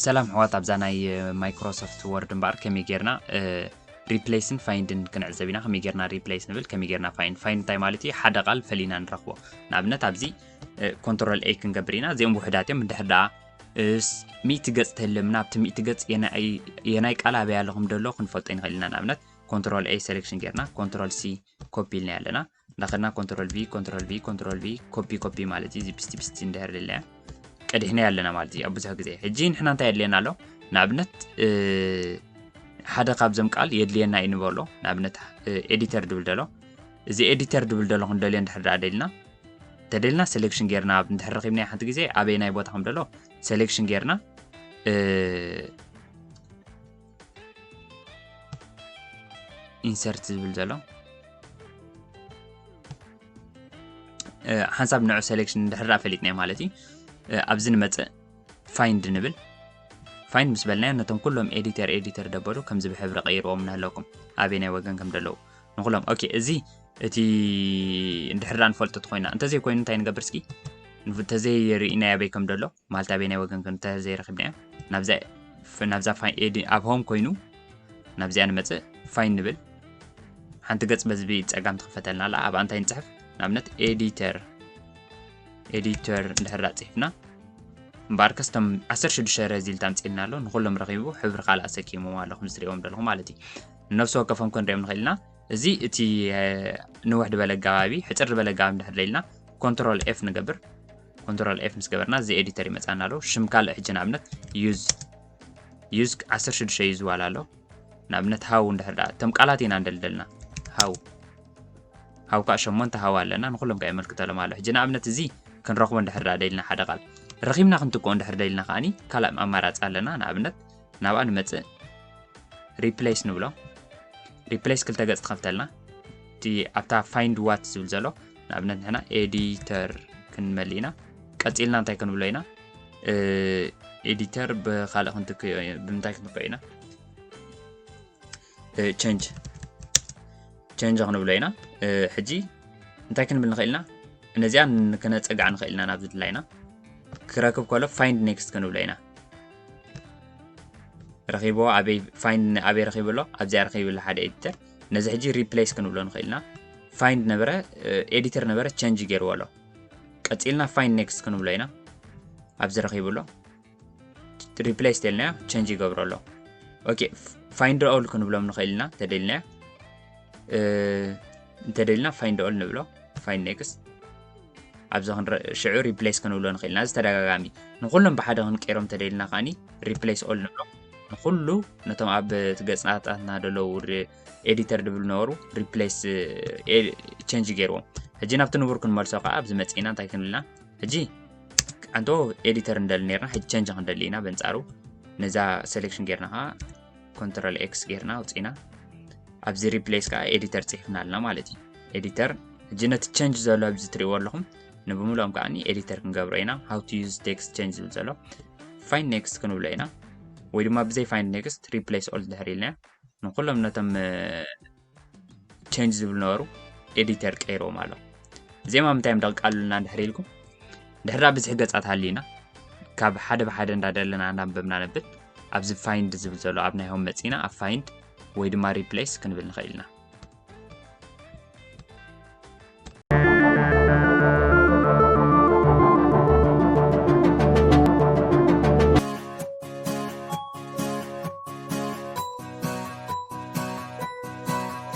ሰላም ኣሕዋት፣ ኣብዛ ናይ ማይክሮሶፍት ወርድ እምበኣር ከመይ ጌርና ሪፕሌስን ፋይንድን ክንዕዘብ ኢና። ከመይ ጌርና ሪፕሌስ ንብል፣ ከመይ ጌርና ፋይንድ። ፋይንድ እንታይ ማለት እዩ? ሓደ ቃል ፈሊና ንረኽቦ። ንኣብነት ኣብዚ ኮንትሮል ኤ ክንገብር ኢና። እዚኦም ውሕዳት እዮም። እንድሕር ደኣ ሚእቲ ገጽ ተልምና ኣብቲ ሚእቲ ገጽ የናይ ቃል ኣበይ ኣሎ ከም ዘሎ ክንፈልጦ ንኽእል ኢና። ንኣብነት ኮንትሮል ኤ ሰሌክሽን ጌርና ኮንትሮል ሲ ኮፒ ኢልና ኣለና። እንዳኸድና ኮንትሮል ቪ ኮንትሮል ቪ ኮንትሮል ቪ ኮፒ ኮፒ ማለት እዩ። እዚ ብስቲ ብስቲ እንድሕር ደለያ ቀዲሕና ኣለና ማለት እዩ ኣብ ብዙሕ ግዜ። ሕጂ ንሕና እንታይ የድልየና ኣሎ? ንኣብነት ሓደ ካብዞም ቃል የድልየና እዩ ንበሎ። ንኣብነት ኤዲተር ድብል ደሎ፣ እዚ ኤዲተር ድብል ደሎ ክንደልዮ እንድሕር ደኣ ደልና፣ ተደልና ሰሌክሽን ጌርና እንድሕር ረኺብናዮ ሓንቲ ግዜ ኣበይ ናይ ቦታ ከም ደሎ ሰሌክሽን ጌርና ኢንሰርት ዝብል ዘሎ ሓንሳብ ንዑ ሰሌክሽን እንድሕር ደኣ ፈሊጥናዮ ማለት እዩ። ኣብዚ ንመጽእ ፋይንድ ንብል። ፋይንድ ምስ በልናዮ ነቶም ኩሎም ኤዲተር ኤዲተር ደበሉ ከምዚ ብሕብሪ ቀይርዎም እናሃለኩም ኣበይ ናይ ወገን ከም ዘለዉ ንኩሎም። ኦኬ፣ እዚ እቲ እንድሕር ደኣ ንፈልጦ ተኮይና፣ እንተዘይኮይኑ እንታይ ንገብር እስኪ? እንተዘይርኢናዮ ኣበይ ከም ዘሎ ማለት ኣበይ ናይ ወገን ከም እንተዘይረኺብናዮ ናብዛ ፍ- ናብዛ ፋይ- ኤዲ- ኣብ ሆም ኮይኑ ናብዚኣ ንመጽእ፣ ፋይንድ ንብል። ሓንቲ ገጽ በዚ ብጸጋም ትኽፈተልና ኣላ። ኣብኣ እንታይ ንጽሕፍ? ንኣብነት ኤዲተር ኤዲተር እንድሕር ደኣ ጽሒፍና እምበኣር ከስቶም ዓሰርተ ሽዱሽተ ረዚልት ኣምጺእልና ኣሎ። ንኹሎም ረኺቡ ሕብሪ ካልእ ኣሰኪምዎም ኣሎ፣ ከም ዝትሪእዎም ዘለኹም ማለት እዩ። ንነፍሲ ወከፎም ክንሪኦም ንኽእል ኢና። እዚ እቲ ንውሕ ዝበለ ኣገባቢ፣ ሕጽር ዝበለ ኣገባብ እንድሕር ደሊና ኮንትሮል ኤፍ ንገብር። ኮንትሮል ኤፍ ምስ ገበርና እዚ ኤዲተር ይመጻና ኣሎ። ሽም ካልእ ሕጂ ንኣብነት ዩዝ ዩዝ ዓሰርተ ሽዱሽተ እዩ ዝባል ኣሎ። ንኣብነት ሃው እንድሕር ደኣ እቶም ቃላት ኢና እንደልደልና። ሃው ሃው ከዓ ሸሞንተ ሃው ኣለና፣ ንኩሎም ከዓ የመልክተሎም ኣሎ። ሕጂ ንኣብነት እዚ ክንረኽቦ እንድሕር ደኣ ደሊና ሓደ ቃል ረኺብና ክንትክኦ እንድሕር ደሊና ከዓኒ ካልእ ኣማራጺ ኣለና። ንኣብነት ናብኣ ንመጽእ፣ ሪፕሌስ ንብሎ። ሪፕሌስ ክልተ ገጽ ትኸፍተልና። እቲ ኣብታ ፋይንድ ዋት ዝብል ዘሎ ንኣብነት ንሕና ኤዲተር ክንመልእ ኢና። ቀጺልና እንታይ ክንብሎ ኢና? ኤዲተር ብካልእ ክንትክዮ ብምንታይ ክንትክዮ ኢና? ቸንጅ ቸንጅ ክንብሎ ኢና። ሕጂ እንታይ ክንብል ንኽእል ኢና? ነዚኣ ክነጸግዓ ንኽእል ኢና። ናብዚ ድላይና ክረክብ ከሎ ፋይንድ ኔክስት ክንብሎ ኢና። ረኺብዎ ኣበይ ፋይንድ ኣበይ ረኺቡ ኣሎ? ኣብዚኣ ረኺቡ ኣሎ ሓደ ኤዲተር። ነዚ ሕጂ ሪፕሌስ ክንብሎ ንኽእል ኢና። ፋይንድ ነበረ፣ ኤዲተር ነበረ፣ ቸንጅ ገይርዎ ኣሎ። ቀጺልና ፋይንድ ኔክስት ክንብሎ ኢና። ኣብዚ ረኺቡ ኣሎ። ሪፕሌስ ተልናዮ ቸንጅ ይገብሮ ኣሎ። ኦኬ፣ ፋይንድ ኦል ክንብሎም ንኽእል ኢና ተደልናዮ። እንተደልና ፋይንድ ኦል ንብሎ፣ ፋይንድ ኔክስት ኣብዚ ክንረ- ሽዑ ሪፕሌስ ክንብሎ ንኽእል ኢና። እዚ ተደጋጋሚ ንኩሎም ብሓደ ክንቀይሮም ተደልና ከዓኒ ሪፕሌስ ኦል ንብሎ። ንኩሉ ነቶም ኣብ እቲ ገጽናታትና ዘለዉ ሪ- ኤዲተር ድብል ነበሩ ሪፕሌስ ቸንጅ ገይርዎም። ሕጂ ናብቲ ንቡር ክንመልሶ ከዓ ኣብዚ መጺእና እንታይ ክንብልና ሕጂ ኣንቶ ኤዲተር እንደሊ ነርና ሕጂ ቸንጅ ክንደሊ ኢና። በንጻሩ ነዛ ሰሌክሽን ጌርና ከዓ ኮንትሮል ኤክስ ጌርና ኣውጺና ኣብዚ ሪፕሌስ ከዓ ኤዲተር ጽሒፍና ኣለና ማለት እዩ። ኤዲተር ሕጂ ነቲ ቸንጅ ዘሎ ኣብዚ ትሪእዎ ኣለኹም ንብምልኦም ከዓ ኤዲተር ክንገብሮ ኢና። How to use text change ዝብል ዘሎ ፋይንድ ኔክስት ክንብሎ ኢና፣ ወይ ድማ ብዘይ ፋይንድ ኔክስት ሪፕሌስ ኦል ድሕር ኢልና ንኩሎም ነቶም ቸንጅ ዝብል ነበሩ ኤዲተር ቀይርዎም ኣሎ። እዚኦም ኣብ ምንታይ እዮም ደቃሉልና እንድሕር ኢልኩም፣ ድሕር ብዝሒ ገጻት ሃልዩና ካብ ሓደ ብሓደ እንዳደለና እንዳንበብና ነብል ኣብዚ ፋይንድ ዝብል ዘሎ ኣብ ናይ ሆም መጺና ኣብ ፋይንድ ወይ ድማ ሪፕሌስ ክንብል ንኽእል ኢና።